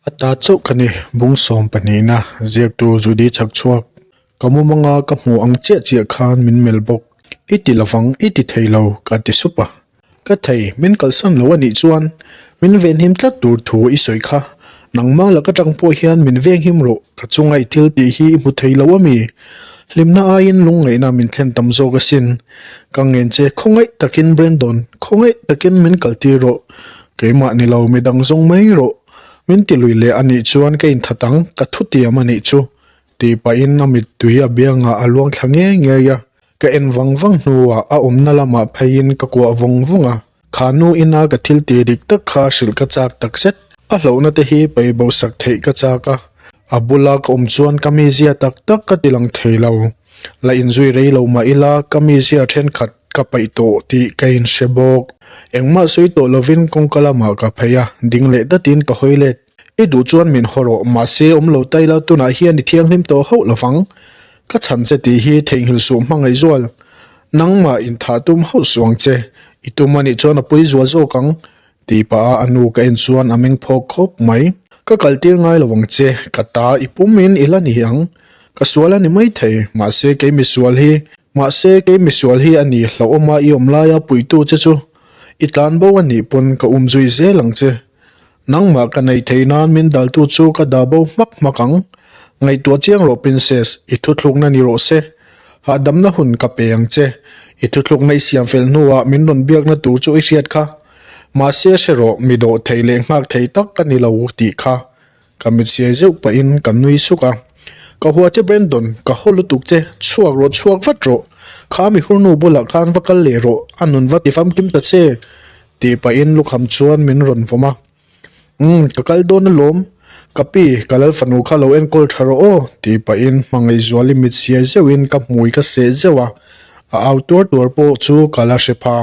A ta chauh ka ni, bung sawm pahnihna ziaktu Judy chhak chhuak. Ka mumanga ka hmuh ang chiah chiah khan min melh bawk. I ti lovang, i ti thei lo, ka ti sup a. Ka thei, min kalsan lo a nih chuan min venhim tlat tur thu i sawi kha. Nangmah laka tang pawh hian min venghim rawh, ka chunga i thil tih hi i hmu thei lo a mi? Hlimna aiin lungngaihna min thlen tam zawk asin. Ka ngen che, khawngaih takin Brandon, khawngaih takin min kaltir rawh. Keimah ni lo, midang zawng mai rawh. Min ti lui leh a nih chuan ka inthat ang, ka thutiam a nih chu. Tih pahin a mittui a biangah a luang thla ngei ngei a. Ka en vang vang hnuah a awmna lamah pheiin ka kuah vawng vawng a. Kha nu ina ka thil tih dik tak kha hrilh ka chak takzet. A hlauhna te hi paih bo sak theih ka chak a. A bula ka awm chuan ka mizia tak tak ka ti lang thei lo. La inzui rei lo mah ila ka mizia thenkhat ka paih tawh tih ka inhre bawk. Engmah sawi tawh lovin kawngka lamah ka phei a, ding leh datin ka hawi let. I duh chuan min haw rawh, mahse awm lo ta ila tunah hian i thianghlim tawh hauh lo vang. Ka chhan che tih hi theihnghilh suh hmangaih zual. Nangmah inthah tum hauh suh ang che, i tum anih chuan a pui zual zawk ang. Tih pah a a nu ka en chuan a meng phawk khawp mai. Ka kaltir ngai lo ang che, ka ta i pumin i la ni ang. Ka sual a ni maithei, mahse kei misual hi, mahse kei misual hi a ni hlauhawma i awm laia puitu che chu i tlan bo a nih pawn ka um zui zel ang che. Nangmah ka neih theih nan min daltu chu ka dah bo hmak hmak ang. Ngaihtuah chiang rawh Princess, i thuthlukna ni rawh se. Hahdamna hun ka pe ang che. I thuthlukna i siam fel hnuah min rawn biakna tur chu i hriat kha. Mahse hre rawh, mi dawh thei leh nghak thei tak ka ni lo tih kha. Ka mit siai zeuh pahin ka nui suk a. Ka hua che Brandon, ka haw lutuk che, chhuak rawh chhuak vat rawh. Kha mi hurnu bulah khan va kal leh rawh, a nun va ti famkim ta che. Tih pahin lukham chuan min rawn vawm a. Umm, ka kal dawn alawm. Ka pi, ka lal fanu kha lo enkawl tha rawh aw, tih pahin hmangaihzuali mit siai zeuhin ka hmui ka seh zeuh a. A au tuar tuar pawh chu ka la hre pha.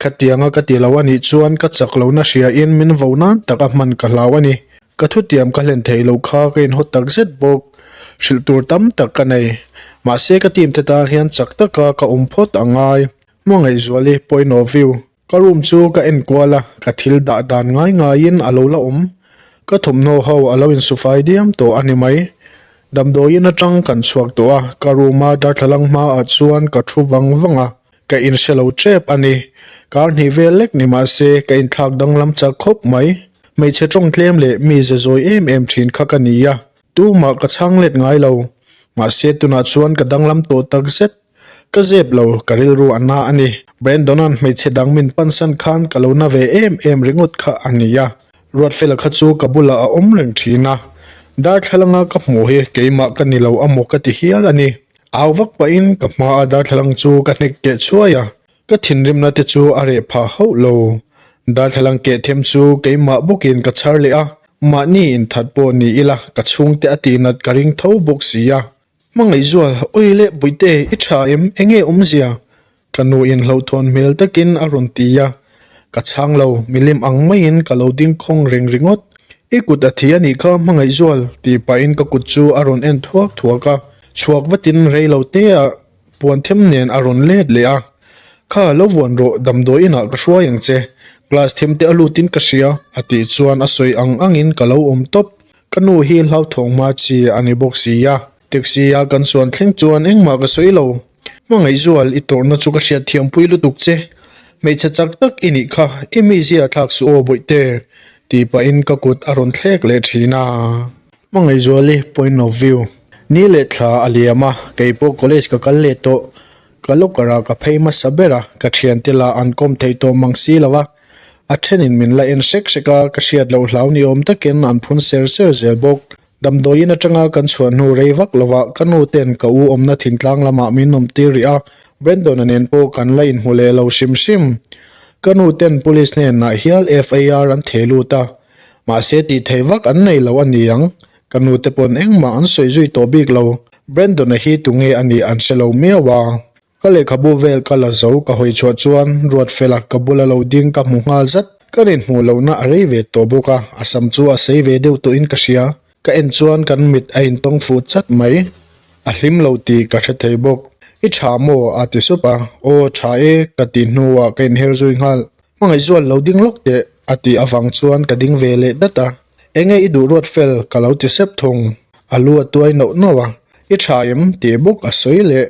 Khatianga ka ti lo a nih chuan ka chak lohna hriain min vo nan tak a hman ka hlau a ni. Ka thutiam ka hlen theih loh kha ka inhaw tak zet bawk. Hrilh tur tam tak ka nei. Mahse ka team te tan hian chak taka ka awm phawt a ngai. Hmangaihzuali point of view. Ka room chu ka en kual a, ka thil dah dan ngai ngaiin a lo la awm. Ka thawmhnaw ho a lo insufai diam tawh a ni mai. Damdawiin atang kan chhuak tawh a, ka room a darthlalang hmaah chuan ka thu vang vang a. Ka inhre lo tep a ni. Kar hnih vel lek ni mah se ka inthlak danglam chak khawp mai. Hmeichhe tawng tlem leh mi ze zawi em em thin kha ka ni a, tumah ka chhang let ngai lo. Mahse tunah chuan ka danglam tawh tak zet. Ka zep lo, ka rilru a na a ni. Brandon-a'n hmeichhe dang min pansan khan ka lo na ve em em ringawt kha a ni a. Ruatfela kha chu ka bulah a awm reng thin a. Darthlalanga ka hmuh hi keimah ka ni lo amaw ka ti hial a ni. Au vak pahin ka hmaa darthlalang chu ka hnek keh chhuai a, ka thinrimna te chu a reh phah hauh lo. Darthlalang keh them chu keimah bawkin ka chhar leh a, mahni inthat pawh ni ila ka chhungte a tihnat ka ring tho bawk si a. Hmangaihzual, Awi leh Bawihte, i tha em? Enge awmzia? Ka nu in hlauhthawn hmel takin a rawn ti a, ka chhang lo, milim ang maiin ka lo ding khawng reng ringawt. I kut a thi a nih kha Hmangaihzual tih pahin ka kut chu a rawn en thuak thuak a, chhuak vatin rei lo te ah puan them nen a rawn let leh a, Kha lo vuan rawh damdawi inah ka hruai ang che, class them te a lutin ka hria a tih chuan a sawi ang angin ka lo awm tawp. Ka nu hi hlauthawng hma chi a ni bawk si a, taxi a kan chuan thleng chuan engmah ka sawi lo. Hmangaihzual i tawrhna chu ka hriat thiampui lutuk che. Hmeichhe chak tak i nih kha, i mizia thlak suh aw bawihte, tih pahin ka kut a rawn thlek leh thin a. Hmangaihzuali point of view. Ni leh thla a liam a, kei pawh college ka kal leh tawh. Ka locker ah ka phei hmasa ber a, ka thiante lah an kawm theih tawh mang si lo a. A thenin min la en hrek hrek a, ka hriat loh hlau ni awm takin an phun ser ser zel bawk. Damdawiin atanga kan chhuah hnu rei vak lovah ka nu ten ka u awmna thingtlang lamah min awm tir rih a, Brandon-a nen pawh kan la inhmu leh lo hrim hrim. Ka nu ten police hnenah hial FIR an theh lut a, mahse tih theih vak an nei lo a ni ang, ka nu te pawn engmah an sawi zui tawh bik lo. Brandon-a hi tunge a nih an hre lo miau a. Ka lehkhabu vel ka la zo ka hawi chhuah chuan Ruatfela ka bula lo ding ka hmu nghal zat. Kan inhmuh lohna a rei ve tawh bawk a, a sam chu a sei ve deuh tawhin ka hria. Ka en chuan kan mit a intawng fuh chat mai. A hlim lo tih ka hre thei bawk. I tha maw? a ti sup a. Aw tha e ka ti hnuah ka inher zui nghal. Hmangaihzual lo ding lawk teh a tih avang chuan ka ding ve leh dat a. Enge i duh ruat fel ka lo ti sep thung. A lu a tuai nauh nauh a, I tha em? tih bawk a sawi leh.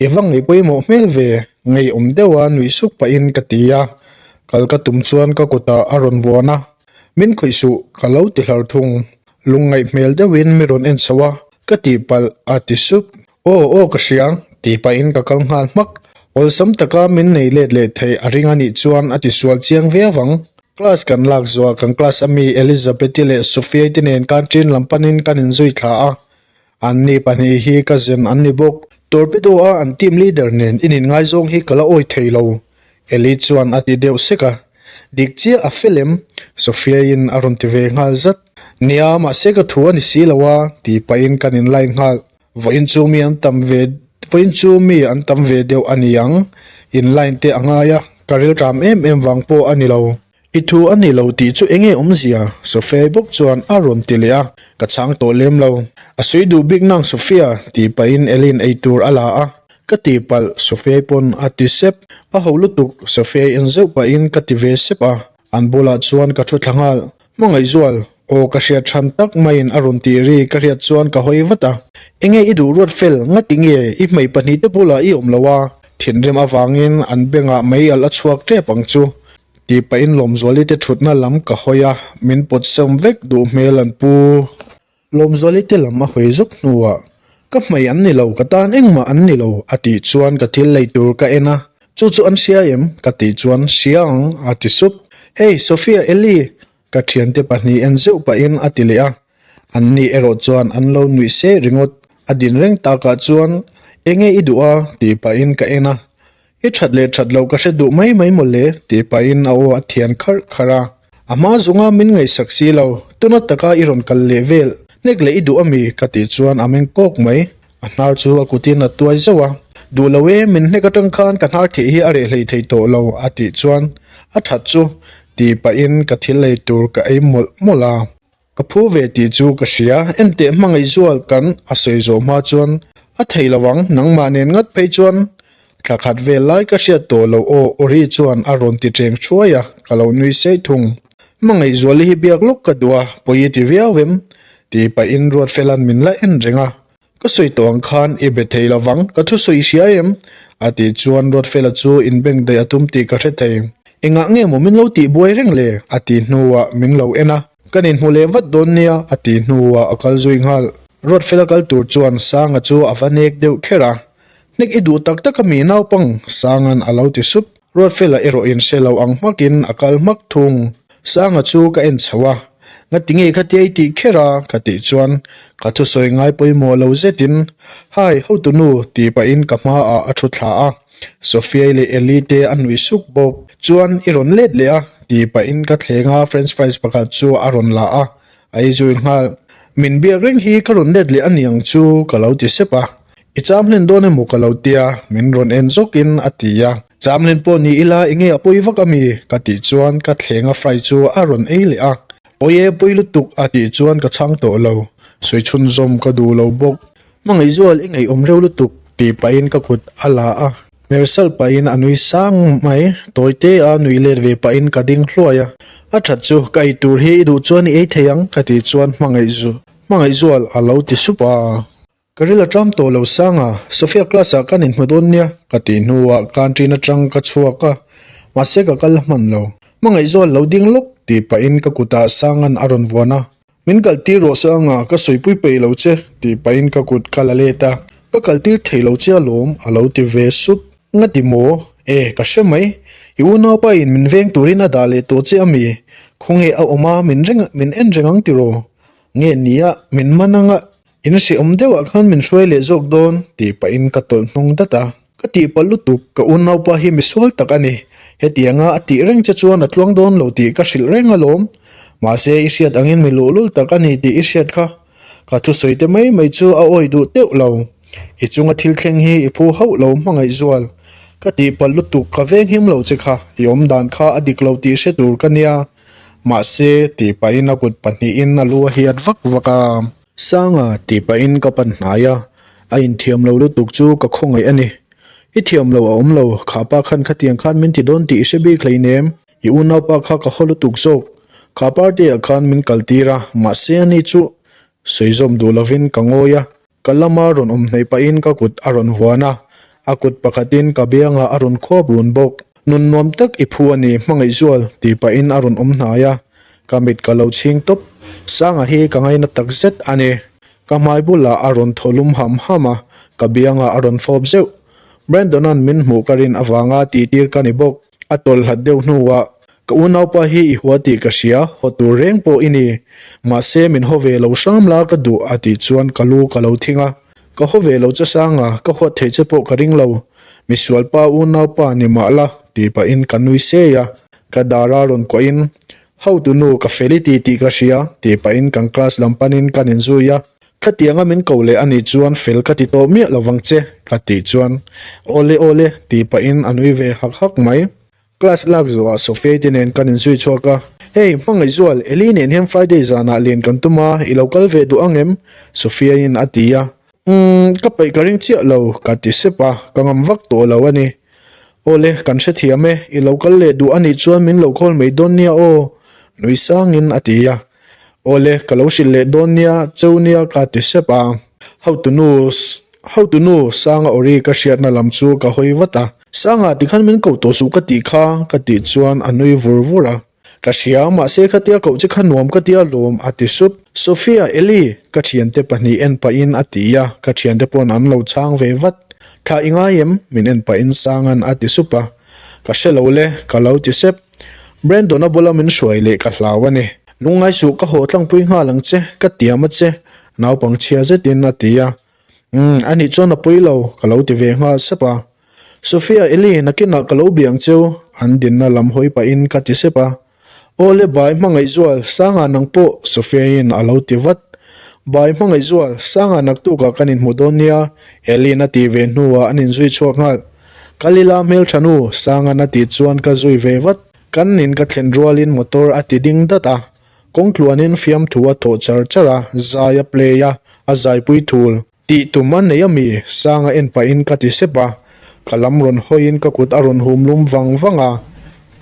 I va ngaih pawimawh hmel ve, ngeiawm deuha nuih suk pahin ka ti a. Kal ka tum chuan ka kutah a rawn vuan a, Min khawih suh ka lo ti hlar thung. Lungngaih hmel deuhin mi rawn en chho a, ka tihpalh a ti sup. Aw aw ka hria, tih pahin ka kal nghal hmak. Awlsam taka min nei let leh theih a ring a nih chuan a tisual chiang viau ang. Class kan lak zuah kan class ami Elizabeth-i leh Sophia-i te nen canteen lam panin kan inzui thla a. Anni pahnih hi ka zen an ni bawk. Torpedo-a an team leader nen in inngaizawng hi ka la awi thei lo, Eli chuan a ti deuh sek a. Dik chiah a fel em? Sophia-in a rawn ti ve nghal zat. Nia, mahse ka thu a ni si lo a, tih pahin kan inline nghal. Vawiin chu mi an tam ve Vawiin chu mi an tam ve deuh a ni ang. In line te a ngai a, ka rilṭam em em vang pawh a ni lo. I thu a ni lo tih chu enge awmzia? Sophia-i bawk chuan a rawn ti leh a, ka chhang tawh lem lo. A sawi duh bik nang Sophia? tih pahin Elin eitur a la a, ka tihpalh Sophia-i pawn a ti sep. A ho lutuk, Sophia-i en zeuh pahin ka ti ve sep a. An bulah chuan ka thu thla nghal. Hmangaihzual, aw ka hriat than tak maiin a rawn tih ri ka hriat chuan ka hawi vat a. Enge i duh ruat fel, ngati nge i hmei pahnihte bulah i awm lo a? Thinrim avangin an bengah mei alh a chhuak tep ang chu. Tih pahin Lawmzuali te thutna lam ka hawi a, min pawt sawm vek duh hmel an pu. Lawmzuali te lam a hawi zuk hnuah, Ka hmei an ni lo, ka tan engmah an ni lo, a tih chuan ka thil lei tur ka en a, Chu chu an hria em? ka tih chuan, Hria ang, a ti sup. Hey, Sophia, Ellie! ka thiante pahnih en zeuh pahin a ti leh a, anni erawh chuan an lo nuih seh ringawt. A din reng takah chuan, Enge i duh a? tih pahin ka en a, I that leh that loh ka hre duh mai mai maw le? tih pahin a aw a thian kharh kharh a. A hma zunga min ngaihsak si lo, tuna taka i rawn kal leh vel, hnek leh i duh ami? ka tih chuan a meng kawk mai. A hnar chu a kutin a tuai zauh a. Duh lo e, min hnek atang khan ka hnar thih hi a reh hlei thei tawh lo a tih chuan a that chu tih pahin ka thil ei tur ka ei mawlh mawlh a. Ka phu ve tih chu ka hria, enteh hmangaihzual kan a sawi zawh hma chuan a thei lo ang, nangmah nen ngat phei chuan thla khat vel lai ka hriat tawh loh aw Ori chuan a rawn ti ṭeng ṭhuai a, ka lo nui seih thung. Hmangaihzuali hi biak lawk ka duh a, pawi i ti viau em? Tih pahin Ruatfela'n min la en reng a, Ka sawi tawh ang khan i be thei lo vang, ka thusawi i hria em? A tih chuan Ruatfela chu inbeng daih a tum tih ka hre thei. Engah nge maw min lo tih buai reng le? A tih hnuah min lo en a. Kan inhmu leh vat dawn nia a tih hnuah a kal zui nghal. Ruatfela kal tur chuan Sanga chu a va nek deuh kher a. Hnek i duh tak tak ami naupang? Sanga'n a lo ti sup. Ruatfela erawh in hre lo ang hmakin a kal hmak thung. Sanga chu ka en chho a, Ngati nge khatia i tih kher a? ka tih chuan ka thusawi ngai pawimawh lo zetin, Hi, hotunu tih pahin ka hmaah a thu thla a. Sophia-i leh Ellie te a nuih suk bawk. Chuan i rawn let leh a tih pahin ka thleng a, french fries pakhat chu a rawn la a, a ei zui nghal. Min biak reng hi ka rawn let leh a ni ang chu ka lo ti sep a. I cham hlen dawn emaw ka lo tia, min rawn en zawkin a ti a. Cham hlen pawh ni ila enge a pawi vak ami? ka tih chuan ka thlenga fry chu a rawn ei leh a. Pawi e, pawi lutuk a tih chuan ka chhang tawh lo. Sawi chhunzawm ka duh lo bawk. Hmangaihzual i ngaihawm reuh lutuk tih pahin ka kut a la a. Hmer salh pahin a nui sang mai. Tawi te a nui let ve pahin ka ding hluai a. A that chu, ka ei tur hi i duh chuan i ei thei ang ka tih chuan Hmangaihzual a lo ti sup a. Ka ril a ṭam tawh lo sang a, Sophia class ah kan inhmu dawn nia ka tih hnuah canteen aṭang ka chhuak a, mahse ka kal hman lo. Hmangaihzual lo ding lawk tih pahin ka kutah Sanga'n a rawn vuan a, Min kaltir rawh Sanga, ka sawipui peih lo che tih pahin ka kut ka la let a, Ka kaltir thei lo che alawm a lo ti ve sup. Ngati maw? E, ka hre mai. I unaupa in min veng turin a dah leh tawh che ami? Khawnge a awm a, min reng min en reng ang tiraw? Nge nia, min man anga In hrehawm deuhah khan min hruai leh zawk dawn tih pahin ka tawlh hnung dat a. Ka tihpalh lutuk, ka unaupa hi misual tak a ni. Hetianga a tih reng che chuan a tluang dawn lo tih ka hrilh reng alawm. Mahse i hriat angin mi luhlul tak a ni tih i hriat kha. Ka thusawi te mai mai chu a awi duh teuh lo. I chunga thil thleng hi i phu hauh lo hmangaihzual. Ka tihpalh lutuk, ka venghim lo che kha, i awmdan kha a dik lo tih hre tur ka nia. Mahse tih pahin a kut pahnihin a lu a hiat vak vak a. Sanga tih pahin ka pan hnai a, a inthiam lo lutuk chu ka khawngaih a ni. I thiam lo a awm lo, kha pa khan khatiang khan min ti dawn tih i hre bik hleinem, i unaupa kha ka haw lutuk zawk. Kha party ah khan min kal tir a, mahse ani chu sawi zawm duh lovin ka ngawi a. Ka lama rawn awm hnaih pahin ka kut a rawn vuan a, a kut pakhatin ka biangah a rawn khuap run bawk. Nun nuam tak i phu a ni, hmangaihzual, tih pahin a rawn awm hnai a, ka mit ka lo chhing tawp. Sanga hi ka ngaina tak zet a ni. Ka hmai bulah a rawn thaw lum ham ham a, ka biangah a rawn fawp zeuh. Brandon-a'n min hmuh ka rin avanga tihtir ka ni bawk. A tawlh hlat deuh hnuah, Ka unaupa hi i hua tih ka hria, haw tur reng pawh i ni. Mahse, min haw ve lo hram la ka duh a tih chuan ka lu ka lo thing a. Ka haw ve lo che Sanga, ka huat theih che pawh ka ring lo. Misualpa unaupa ni mah la tih pahin ka nui sei a. Ka dara rawn kuahin, Hotunu ka fel i ti tih ka hria tih pahin kan class lam panin kan inzui a. Khatianga min ko leh a nih chuan fel ka ti tawh miah lovang che, ka tih chuan, Awle awle, tih pahin a nui ve hak hak mai. Class lak zawhah Sophia te nen kan inzui chhuak a, Hey, Hmangaihzual, Eli nen hian Friday zanah len kan tum a, i lo kal ve duh ang em? Sophia-in a ti a. Umm, ka peih ka ring chiah lo, ka ti sep a, ka ngam vak tawh lo a ni. Awle, kan hrethiam e, i lo kal leh duh a nih chuan min lo call mai dawn nia aw, nui sangin a ti a. Awle, ka lo hrilh leh dawn nia, cheu nia ka ti sep a. Hotunu, hotunu, Sanga awri ka hriatna lam chu ka hawi vat a. Sanga tikhan min koh tawh suh ka tih kha, ka tih chuan a nui vur vur a. Ka hria, mahse khatia koh che kha nuam ka tia lawm, a ti sup. Sophia, Eli, ka thiante pahnih en pahin a ti a, ka thiante pawn an lo chhang ve vat. Thla i ngai em? Min en pahin Sanga'n a ti sup a. Ka hre lo le, ka lo ti sep. Brandon-a bula min hruai leh ka hlau a ni. Lungngai suh ka haw tlangpui nghal ang che, ka tiam a che, naupang chhia zetin a ti a. Umm, a nih chuan a pui lo, ka lo ti ve nghal sep a. Sophia, Eli, nakinah ka lo bia ang cheu, an dinna lam hawi pahin ka ti sep a. Aw le bai hmangaihzual, Sanga nang pawh, Sophia-in a lo ti vat. Bai hmangaihzual, Sanga naktukah kan inhmu dawn nia, Eli'n a tih ve hnuah an inzui chhuak nghal. Kal ila hmeltha nu, Sanga'n a tih chuan ka zui ve vat. Kan nin ka thlen rualin motor a ti ding dat a, kawngtluanin fiamthu a thawh char char a, zai a play a, a zaipui thul. Tih tum a nei ami? Sanga en pahin ka ti sep a, ka lam rawn hawiin ka kut a rawn hum lum vang vang a.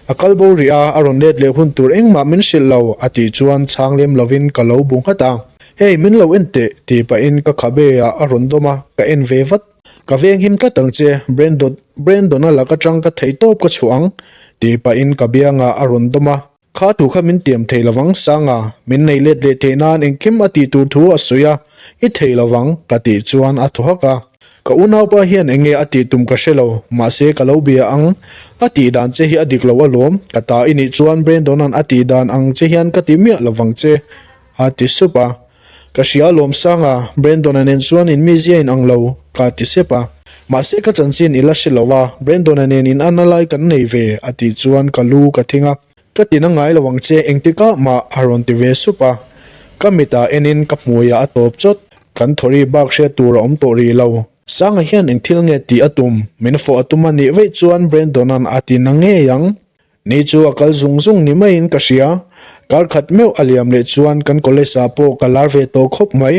A kal bo rih a, a rawn let leh hun tur engmah min hrilh lo, a tih chuan chhang lem lovin ka lo bu nghat a. Hey, min lo en teh, tih pahin ka khabe ah a rawn dawm a, ka en ve vat. Ka veng him tlat ang che, Brandon, Brandon-a lak atang ka theihtawp ka chhuah ang, tih pahin ka biangah a rawn dawm a. Kha thu kha min tiam thei lovang Sanga, min nei let leh theih nan engkim a tih tur thu a sawi a, i thei lovang ka tih chuan a thaw hak a. Ka unaupa hian eng nge a tih tum ka hre lo, mahse ka lo bia ang, a tih dan che hi a dik lo alawm, ka ta i nih chuan Brandon-a'n a tih dan ang che hian ka ti miah lovang che, a ti sup a. Ka hria alawm Sanga, Brandon-a nen chuan in mizia in ang lo, ka ti sep a. Mahse ka chanchin i la hre lo a, Brandon-a nen in anna lai kan nei ve, a tih chuan ka lu ka thing a. Ka tina ngai lo ang che engtikah mah a rawn ti ve sup a. Ka mitah enin ka hmuiah a tawp chawt. Kan thawri bak hriat tur a awm tawh rih lo. Sanga hian eng thil nge tih a tum? Min fawh a tum a nih vaih chuan Brandon-a'n a ti na ngei ang. Ni chu a kal zung zung ni maiin ka hria. Kar khat meuh a liam leh chuan kan college ah pawh ka lar ve tawh khawp mai.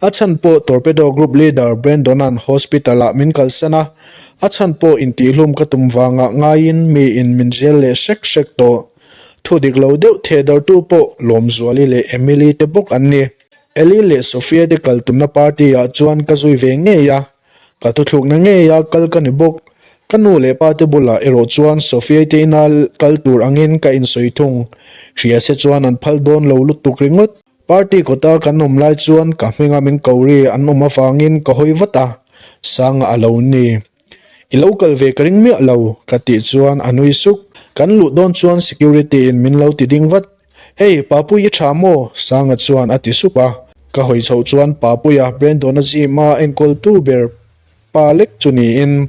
A chhan pawh Torpedo Group Leader Brandon-a'n Hospital ah min kalsan a, a chhan pawh intihlum ka tum vangah ngaiin miin min zel leh hrek hrek tawh. Thu dik lo deuh thehdartu pawh Lawmzuali leh Emily te bawk an ni. Ellie leh Sophia te kal tumna party ah chuan ka zui ve ngei a, ka thuthlukna ngeia kal ka ni bawk. Ka nu leh pa te bulah erawh chuan Sophia te ina kal tur angin ka insawi thung. Hria se chuan an phal dawn lo lutuk ringawt. Party kawta kan awm lai chuan ka hminga min ko ri an awm avangin ka hawi vat a, Sanga a lo ni. I lo kal ve ka ring miah lo, ka tih chuan a nui suk. Kan luh dawn chuan security in min lo ti ding vat. Hey, Papui i tha maw? Sanga chuan a ti sup a. Ka hawi chhoh chuan Papuia Brandon-a gym a enkawl tu ber pa lek chu niin,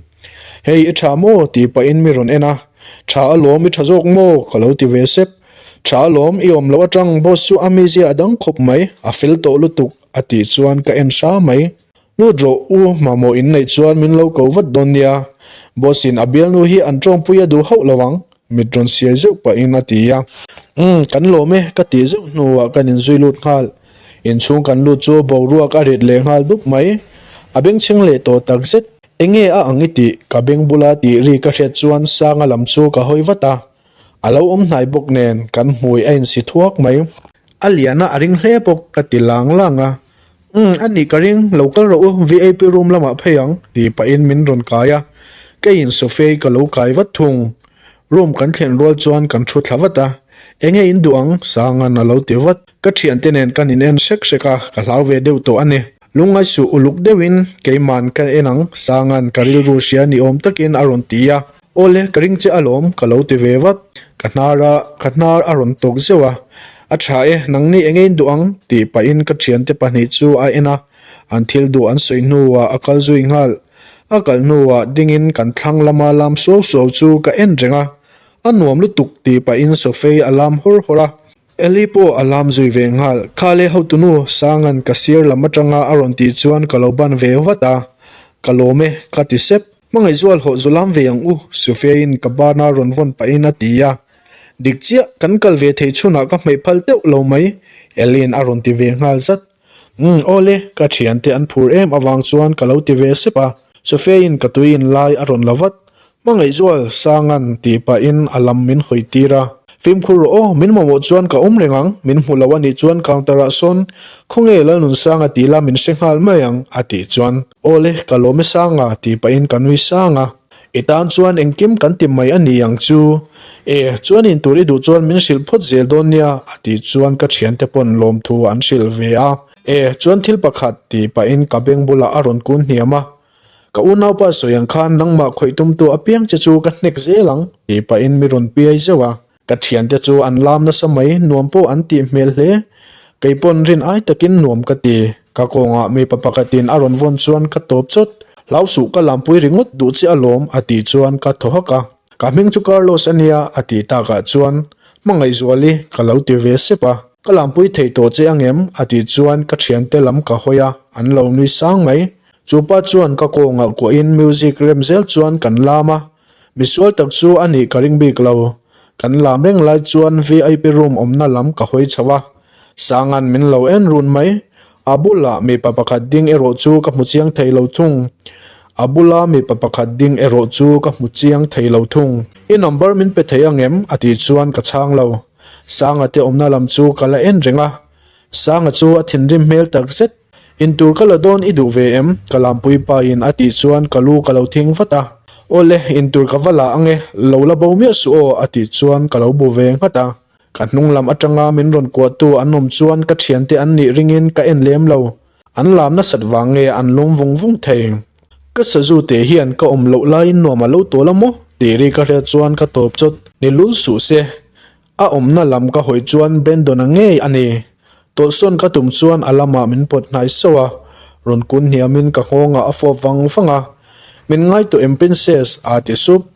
Hei i tha maw? tih pahin mi rawn en a, Tha alawm i tha zawk maw? ka lo ti ve sep. Tha alawm i awm loh atang boss chu a mizia a dang khawp mai, a fel tawh lutuk a tih chuan ka en hra mai. Lut rawh u, mamawh in neih chuan min lo ko vat dawn nia. Boss in a bialnu hi an tawngpui a duh hauh lo ang, mit rawn siai zeuh pahin a ti a. Umm, kan lawm e, ka tih zeuh hnuah kan inzui lut nghal. Inchhung kan lut chu boruak a rit leh nghal dup mai. A bengchheng leh tawh tak zet. Enge a ang i tih? Ka beng bula tih ri ka hriat chuan Sanga lam chu ka hawi vat a. A lo awm hnai bawk nen kan hmui a insi thuak mai. A lian a a ring hle bawk ka ti lang lang a. Umm a nih ka ring, lo kal rawh u, vip room lamah phei ang tih pahin min rawn kai a. Keiin Sophia-i ka lo kai vat thung. Room kan thlen rual chuan kan thu thla vat a, Enge in duh ang? Sanga'n a lo ti vat. Ka thiante nen kan in en hrek hrek a, ka hlau ve deuh tawh a ni. Lungngai suh uluk deuhin keima'n ka en ang, Sanga'n ka rilru hria ni awm takin a rawn ti a. Awle, ka ring che alawm, ka lo ti ve vat. Ka hnar a, ka hnar a rawn tawk zeuh a. A tha e, nangni enge in duh ang? tih pahin ka thiante pahnih chu a en a, an thil duh an sawi hnuah a kal zui nghal. A kal hnuah dingin kan thlang lama lam suau suau chu ka en reng a, a nuam lutuk tih pahin Sophie a lam hawr hawr a. Ellie pawh a lam zui ve nghal. Kha le hotunu, Sanga'n ka sir lam atanga a rawn tih chuan ka lo ban ve vat a, Ka lawm e, ka ti sep. Hmangaihzual hawh zu lam ve ang u, Sophie-in ka bana rawn vawn pahin a ti a. Dik chiah, kan kal ve thei chhunah ka hmeih phal teuh lo mai, Ellie-in a rawn ti ve nghal zat. Umm awle, ka thiante an phur em avang chuan ka lo ti ve sep a, Sophia-in ka tui in lai a rawn la vat. Hmangaihzual, Sanga'n tih pahin a lam min hawi tir a. Fimkhur rawh aw, min mamawh chuan ka awm reng ang, min hmu lo a nih chuan counter ah sawn khawnge Lalnunsanga tih la min hre nghal mai ang a tih chuan Awle, ka lawm e Sanga tih pahin ka nui sang a. I tan chuan engkim kan ti mai a ni ang chu. E, chuan in tur i duh chuan min hrilh phawt zel dawn nia, a tih chuan ka thiante pawn lawmthu an hrilh ve a. E, chuan thil pakhat, tih pahin ka beng bulah a rawn kun hniam a. Ka unaupa sawi ang khan nangmah khawih tumtu apiang che chu ka hnek zel ang, tih pahin mi rawn piai zeuh a. Ka thiante chu an lam nasa mai, nuam pawh an tih hmel hle. Kei pawn rin ai takin nuam ka ti. Ka kawngah mipa pakhatin a rawn vawn chuan ka tawp chawt. Hlau suh ka lampui ringawt duh che alawm a tih chuan ka thaw hak a. Ka hming chu Carlos a nia a tih takah chuan Hmangaihzuali ka lo ti ve sep a. Ka lampui thei tawh che angem a tih chuan ka thiante lam ka hawi a, an lo nui sang mai. Chu pa chuan ka kawngah kuahin music rem zel chuan kan lam a. Misual tak chu a nih ka ring bik lo. Kan lam reng lai chuan vip room awmna lam ka hawi chho a. Sanga'n min lo en run mai. A bulah mipa pakhat ding erawh chu ka hmu chiang thei lo thung. A bula mipa pakhat ding erawh chu ka hmu chiang thei lo thung. I number min pe thei angem? a tih chuan ka chhang lo. Sanga te awmna lam chu ka la en reng a. Sanga chu a thinrim hmel tak zet. Intur ka la dawn i duh ve em? Ka lampui pa in a tih chuan ka lu ka lo thing vat a. Awle, intur ka va la ange, lo la bo miah suh aw a tih chuan ka lo bu ve nghat a. Ka hnung lam atanga min rawn kuahtu an awm chuan ka thiante an nih ringin ka en lem lo. An lam nasat vang nge an lum vung vung thei. Ka sazu te hian ka awm loh laiin nuam a lo tawl a maw? tih ri ka hriat chuan ka tawp chawt. Ni lul suh se. A awmna lam ka hawi chuan Brandon-a ngei a ni. Tawlhsawn ka tum chuan a lamah min pawt hnai sauh a, rawn kun hniamin ka nghawngah a fawp vang vang a. Min ngai tawh em Princess? a ti sup.